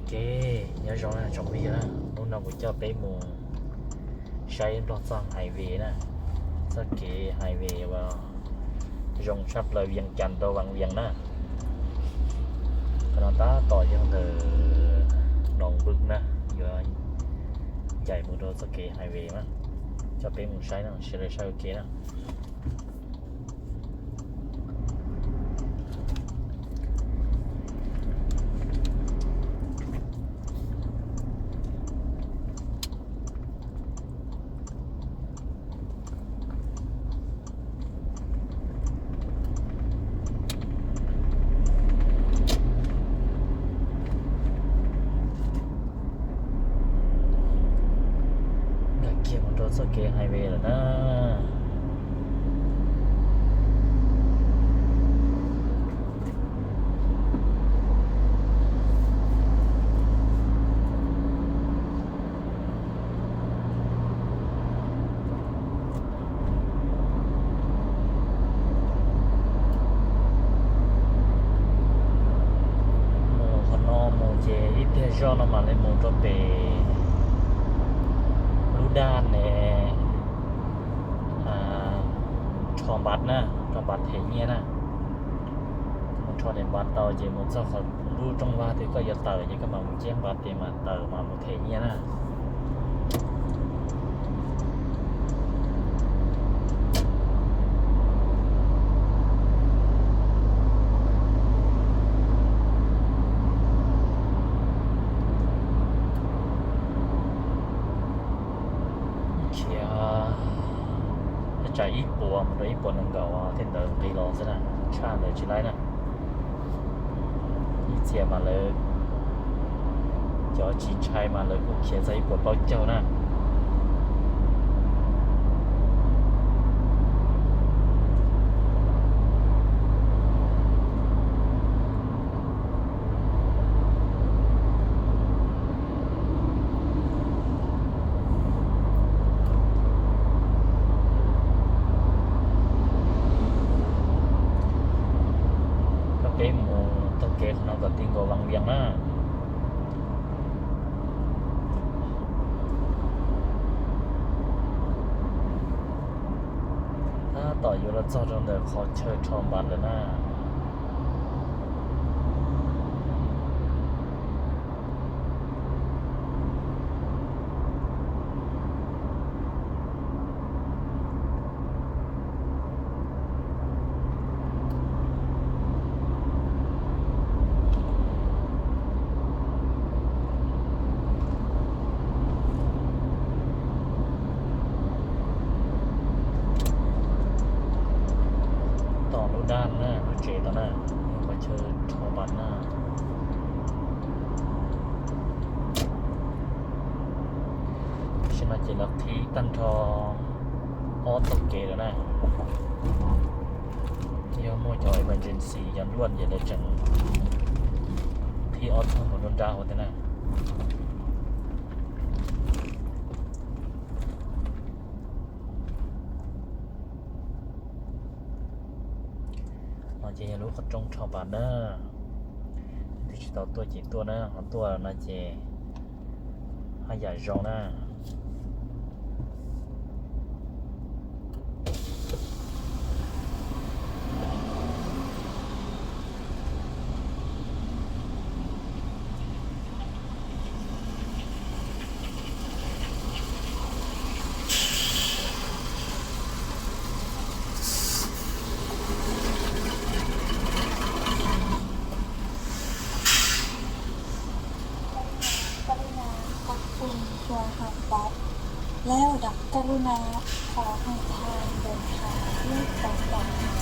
Ok, nyob zoo na tsoom phooj ywg na, hnub no kuv coj peb mus saib Nplog txoj highway na, txoj kev highway uas zoo tshaj plaws Vias Cas rau Vas Vias na. Qhov no tab tom yog ntawm Noo Npwj na, yuav ncaim mus rau txoj kev highway na, coj peb mus saib na, sawv daws saib ua ke na. Nkag kiag mus rau txoj kev highway lawm na. Mus qhov no mus ces ib pliag zoj no mam li mus rau pem lub daj ne, rho npav na, rho npav them nyiaj na. Mus rho daim npav tau ces mus txog qhov lub rooj vag twg koj yuav tawm ces koj mam mus ceb npav tes mam tawm mam mus them nyiaj na. Khiav tsam ib puas mus rau ib puas nees nkaum thiaj ntawd nqis los xwb na, tshaj ntawd tsis laib na. Ib txhia mas lawv, cov tsis ntshai mas lawv kuj khiav txog ib puas plaub caug na. Coj peb mus taug kev qhov no kom ti nkaus Vas Vias na. Tab tom yuav los txog rau ntawm qhov chaw rho npav lawm na. Tom lub daj na, lub tsev tom na, qhov chaw rho npav na. Tam sim no ces lawv qhib tag nrho ob txoj kev lawm na. Yog muaj cov emergency cov luaj ces lawv tseem qhib ob txoj mus rau nrab hauv thiab na. No ces yog lub qhov rooj rho npav na. Tus tsis tau tuaj ces tuaj na, ho tuaj no ces haj yam zoo na.กรุณาขอบคุณ Tour Hub Bus และ กรุณาขอให้ท่านเดินทางด้วยความปลอดภัย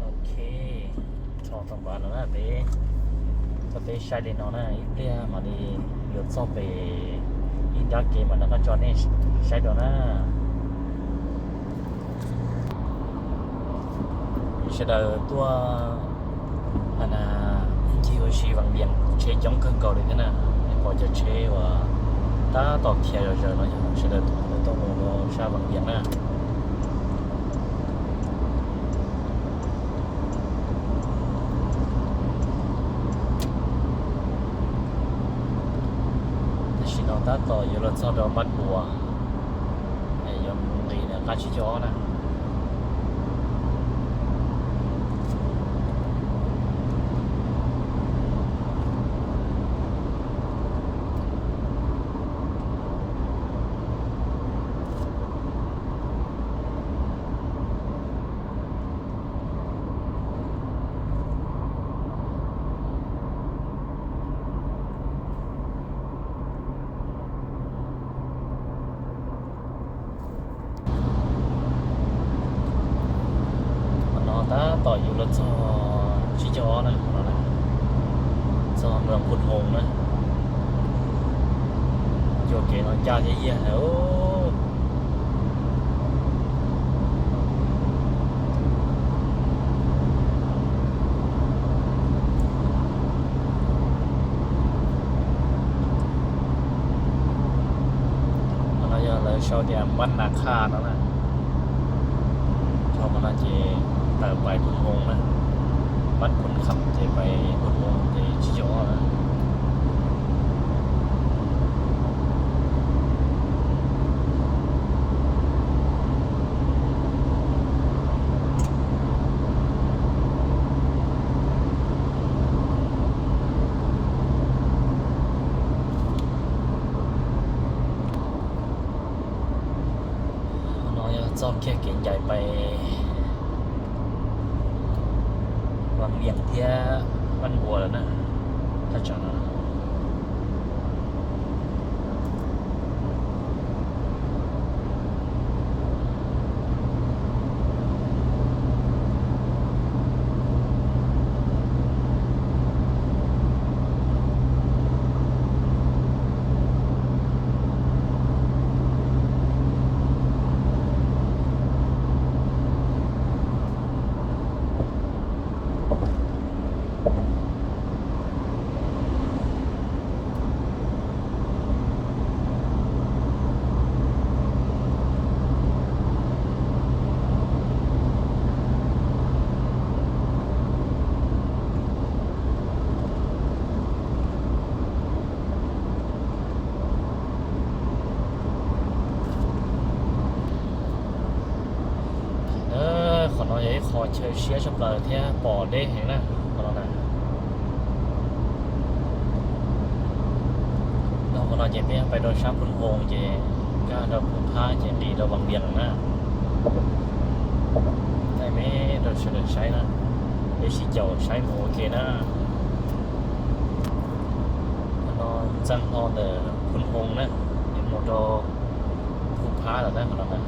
Ok, tso tau npav no na peb, coj peb saib li no na, ib pliag mam li yuav txog pem ib nrab kev mam li qab tso nej saib rau na. Sawv daws tuaj ncig ua si Vas Vias tsheb coob kawg nkaus li thiab na. Nej pom cov tsheb uas tab tom khiav zom zaws no yog sawv daws tuaj mus rau sab Vas Vias na. Tab tom yuav los txog rau Npab Npuas, yuav mus nqis ntawm qab tsib caug ob na. Qhov no tab tom yuav los txog tsib caug ob na, qhov no na, txog mus Phun Hoo na. Cua kev no ncaj thiab yiag heev. Qhov no yog lawv sau tias Npab Nas Khaj no na. Dhau qhov no ces tawm pais Phun Hoo na, Npab Phun Kham ces pais Phun Hoo ces tsib caug ob na. No yog txoj kiag kev ncaim pais Vaj Viam thiab Npab Npuas lawm na, thaj tsam no. Qhov no yog ib qho chaw siab tshaj plaws thiab pom deb heev na, qhov no na. Dhau qhov no ces peb pais rau sab Phun Hoo ces nkag rau Phub Phab ces nqis rau Vaj Viam na. Thaij me rau sawv daws saib na, peb sib caum saib mus ua ke na. Qhov no txaj hno ntawm Phun Hoo na, es mus rau Phub Phab lawm na qhov no na.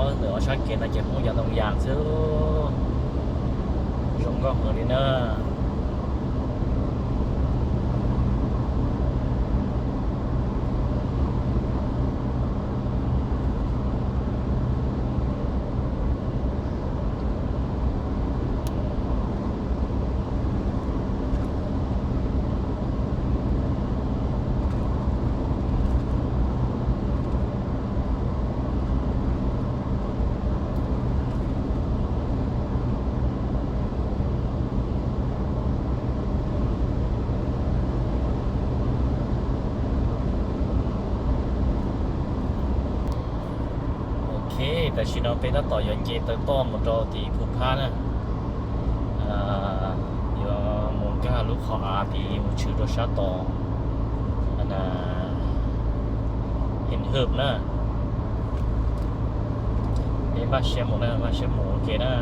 Ob ntawm ob sab kev no ces Hmoob yos ntoo yas xwb, zoo nkauj heev li na. Ok, tam sim no peb tab tom yuav nce taw toj mus rau tim Phub Phab na. Yuav mus nkag lub qhov av tid mus tshwm rau sab tod, Hej Hwm na. Peb npaj siab mus na, npaj siab mus ua ke na.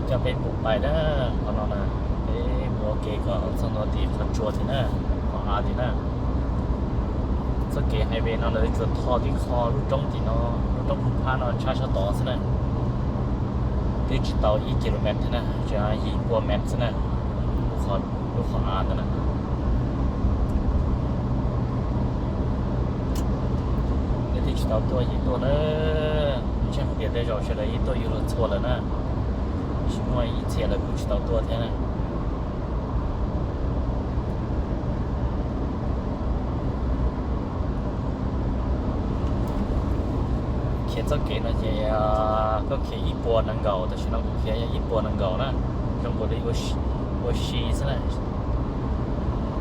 Coj peb mus pais na, qhov no na, peb mus Ua ke kom txog ntua tim qhov tsua tim na, qhov av tim na. Txoj kev highway no lawv tsuas tho tim qho lub roob tim no, lub roob Phu Phab no tshaj sab tod xwb na. Twb tsis tau ib kilomev thiab na, tsuas yim pua mev xwb na, lub qhov av ntawd na. Leej twg tsis tau tuaj yeej tuaj na, ntshe hais tias tej zaum sawv daws yeej tuaj yug los txhua lawm na, tsis muaj ib txhia lawv kuj tsis tau tuaj thiab na. Khiav txoj kev no ces koj khiav ib puas nees nkaum, tam sim no kuv khiav yog ib puas nees nkaum na, zoo nkaus li ua si xwb na,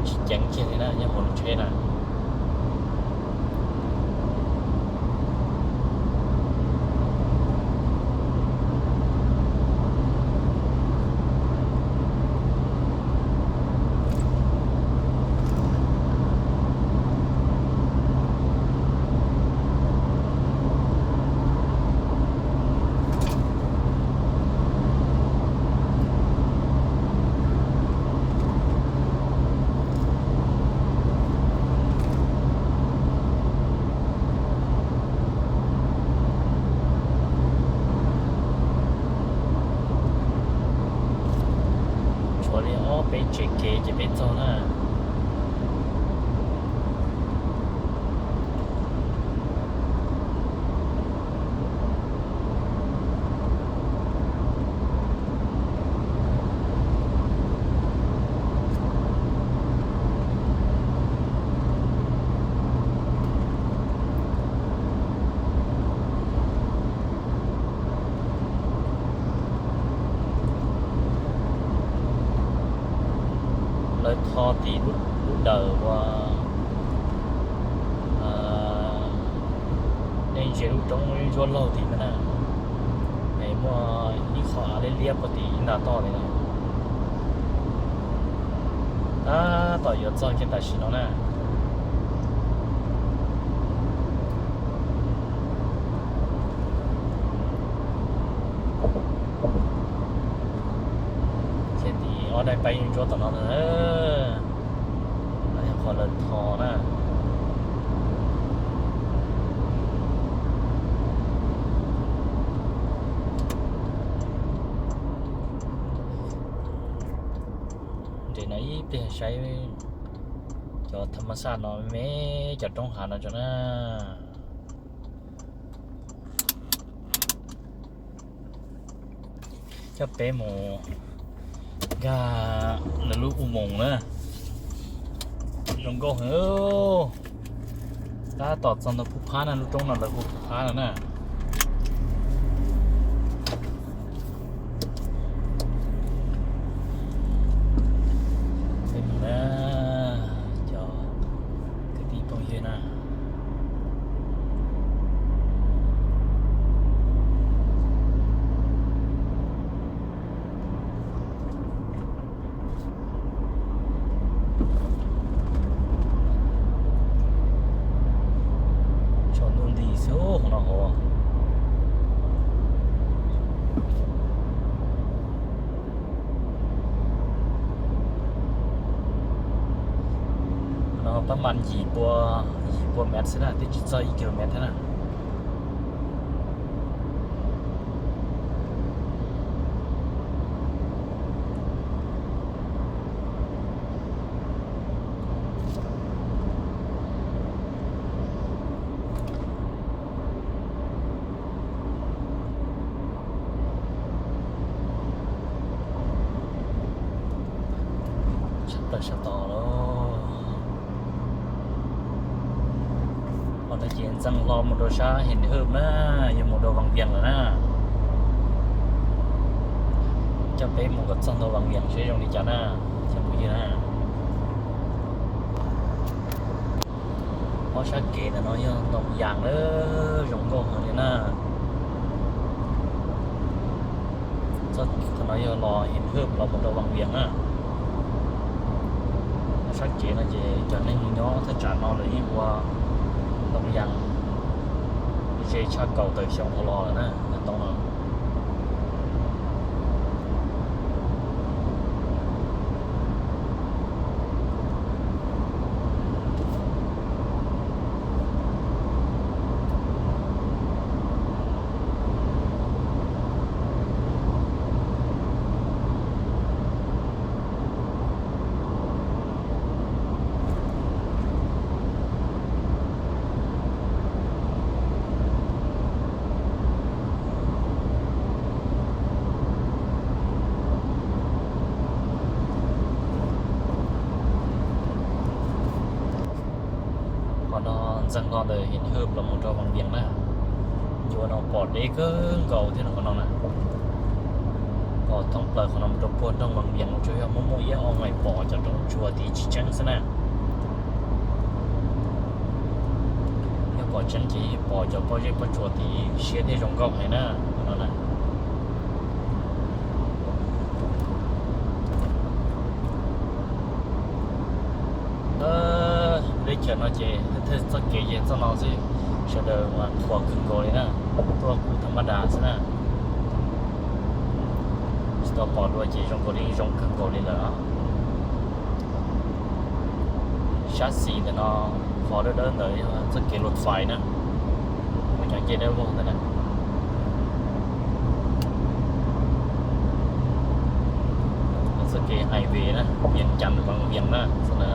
tsis ceev kiag li na nyob hauv lub tsheb na. Tshuav li ob peb tsev kev ces peb txog na. Lawv tho tim lub dawm uas nej ntsia lub roob ntsuab laug tim no na, es muaj ib qho av liab liab puag tim ib nta toj li na. Tab tom yuav txog kiag tam sim no na. Ces tim ob daim paib ntsuab tom no na, yog qhov lawv tho na. Nres no ib pliag saib cov tham mas xaj no me, cov roob hav no tso na. Coj peb mus nkag lawv lub u moos na. Zoo nkauj heev. Tab tom txog ntawm Phu Phab na, lub roob no lawv hu Phu Phab no na. Peb mus na, cov kwv tij phooj ywg na. Tsaus ntuj nti xwb hauv no hauv. No pab mas yim pua, yim pua mev xwb na, twb tsis txog ib kilomev thiab na. Sab tod sab tod lawm. Qhov no ces ntxeev hlo mus rau sab Him Hwj na, yuav mus rau Vaj Viam lawm na. Coj peb mus kom txog ntua Vaj Viam seb zoo li cas na, cov phooj ywg na. Ob sab kev ntawm no yog Ntoo Yas na, zoo nkauj heev li na. Txoj kev no yog los Him Hwj los mus rau Vaj Viam na. Ob sab kev no ces cov neeg nyob thaj tsam no lawv yeej ua Ntoo Yas ze tshaj kaum tawm xyoo dhau los lawm na, cov ntoo no. Txog hlo ntawm Him Hwj los mus rau Vaj Vias na, ncua no pom deb kawg nkaus thiab no qhov no na. Pom thoob plaws qhov no mus rau puag nroog Vaj Vias no tsuas yog muaj muaj ib ob meem pom cov roob tsuas tid tsis tseeb xwb na. Yog pom tseeb ces pom cov pob zeb pob tsuas tid siab thiab zoo nkauj heev na, qhov no na. Lub teb chaws no ces thawj txoj kev ces txoj no xwb, sawv daws mas qhuas kawg nkaus li na, tuaj kuj tham maj das xwb na. Tsis tau pom dua ces zoo nkaus li zoo kawg nkaus li lawm. Sab xis ntawm no, qhov dawb dawb ntawd yog txoj kev luj fais na, mus cov ncej dawb vog ntawd na. Txoj kev highway na, Vias Cas Vaj Vias na, xwb na.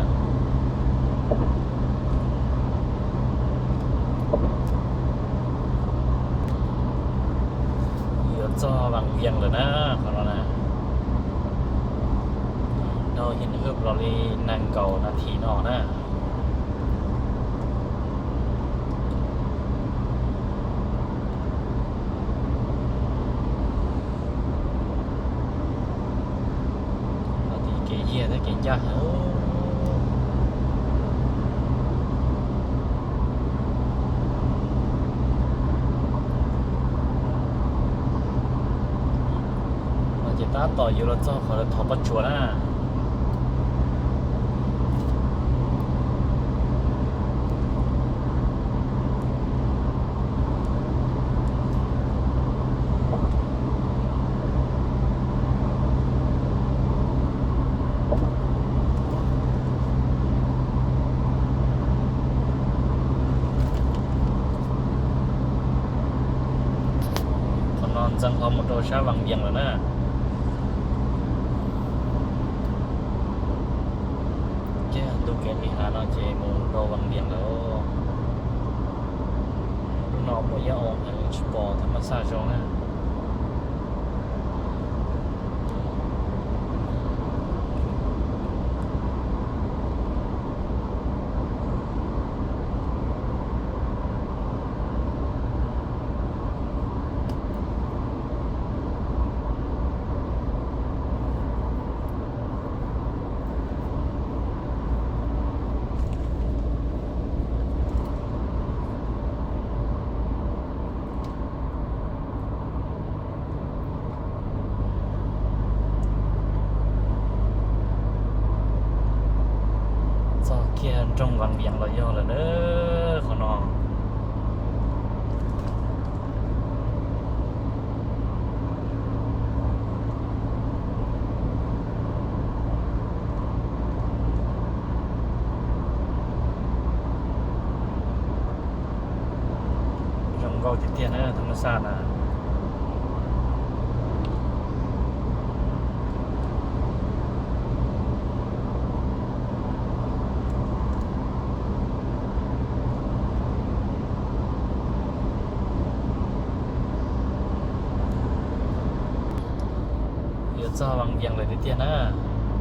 Yuav txog Vaj Vias lawm na, qhov no na. Dhau Him Hwj los li nees nkaum nas this no na. Kev yiag thiab kev ncaj heev. Ces tab tom yuav los txog qhov thov pob tsuas na. Qhov no ntxeev hlo mus rau sab Vaj Vias lawm na. Ces ntu kev li hav no ces mus rau Vaj Vias lawm. Lub no muaj ib oo heev tsis pom tham maj xaj zoo na. Txog kiag nroog Vaj Vias los yog lawm na, qhov no. Zoo nkauj tiag tiag na, tham maj xaj na. Yuav txog Vaj Vias lawm tiag tiag na.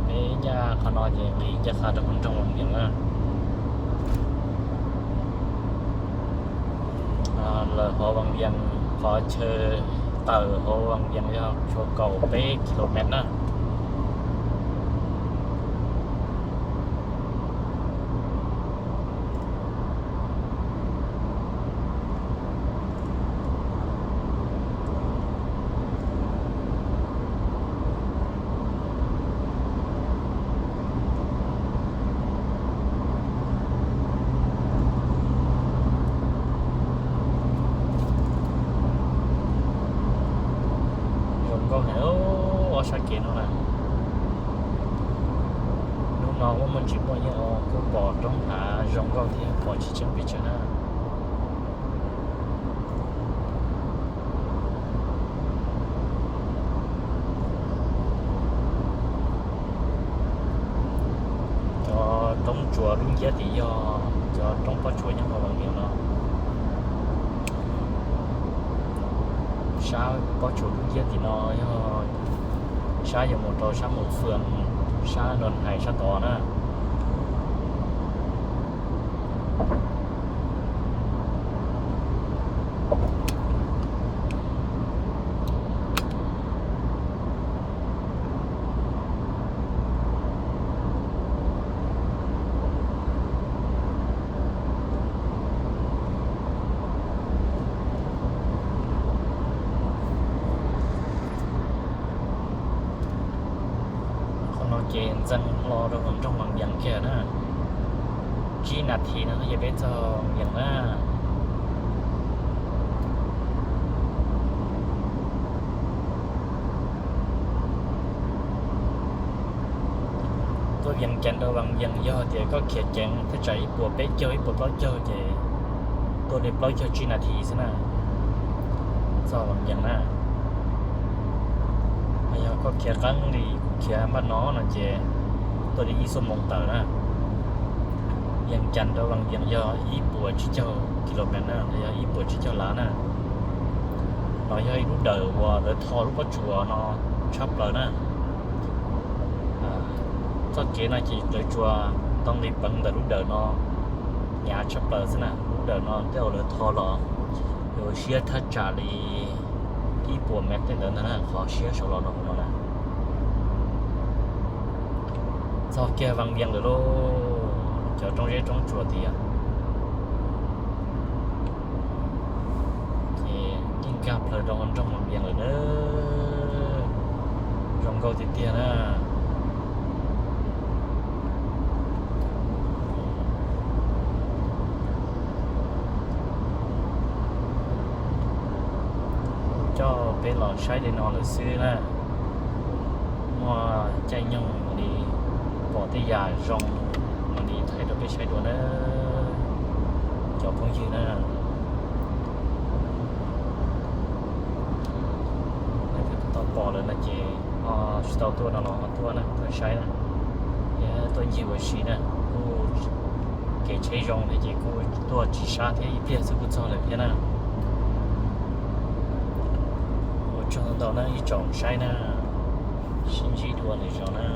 Peb ncaj qhov no ces nqis ncaj qha rau nroog Vaj Vias na. Lawm hauv Vaj Vias, qhov chaw tawm hauv Vaj Vias yog tshuav kaum peb kilomev na. Zoo nkauj heev, ob sab kev no na. Hnub no muaj muaj ntsis muaj yeej os, kuj pom roob hav zoo nkauj thiab pom tsis tseeb pes tsawg na. Cov roob tsuas dub nciab tim yog cov roob pob tsuas nyob hauv Vaj Vias no. Sab pob tsuas dub nciab tim no yog sab yuav mus rau sab Mus Fwm, sab Nroos Hais sab tod na. Ntxeev hlo rau hauv nroog Vaj Yees kiag na. Tsib nas this no ces peb txog Vaj Yees na. Tuaj Vias Cas rau Vaj Yees yog tias koj khiav ceev thaj tsam ib puas peb caug ib puas plaub caug ces tuaj li plaub caug tsib nas this xwb na, txog Vaj Yees na. Yog koj khiav qeeb li kuv khiav npaj no no ces tuaj li ib xuab moos tawm na. Vias Cas rau Vaj Yees yog ib puas tsib caug kilomev na, yog ib puas tsib caug lav na. No yog ib lub dawm uas lawv tho lub pob tsuas no tshaj plaws na. Txoj kev no ces lawv tsuas tau nqis peev ntawm lub dawm no hnyav tshaj plaws xwb na. Lub dawm no tej zaum lawv tho los yuav siab thaj tsam li ib puas mev tej ntawd ntag na, qhov siab saud los no no na. Txog kiag Vaj Yees lawm lauj, cov roob zeb roob tsuas tias ces yeej nkag plaws rau nroog Vaj Yees lawm na. Zoo nkauj tiag tiag na. Coj peb los saib li no lawm xwb na. Muaj caij nyoog mam li pom tej yam zoo mam li thaij rau peb saib dua na, cov phooj ywg na. Leej twg tau pom lawm no ces ho tsis tau tuaj no los ho tuaj na, tuaj saib na, thiab tuaj ncig ua si na. Kuj kev tsheb zoo thiab ces kuj tuaj tsis sab thiab, ib pliag xwb kuj txog lawm thiab na. Ua tsaug ntau na ib tsoom saib na, sib ntsib dua lwm zaus na.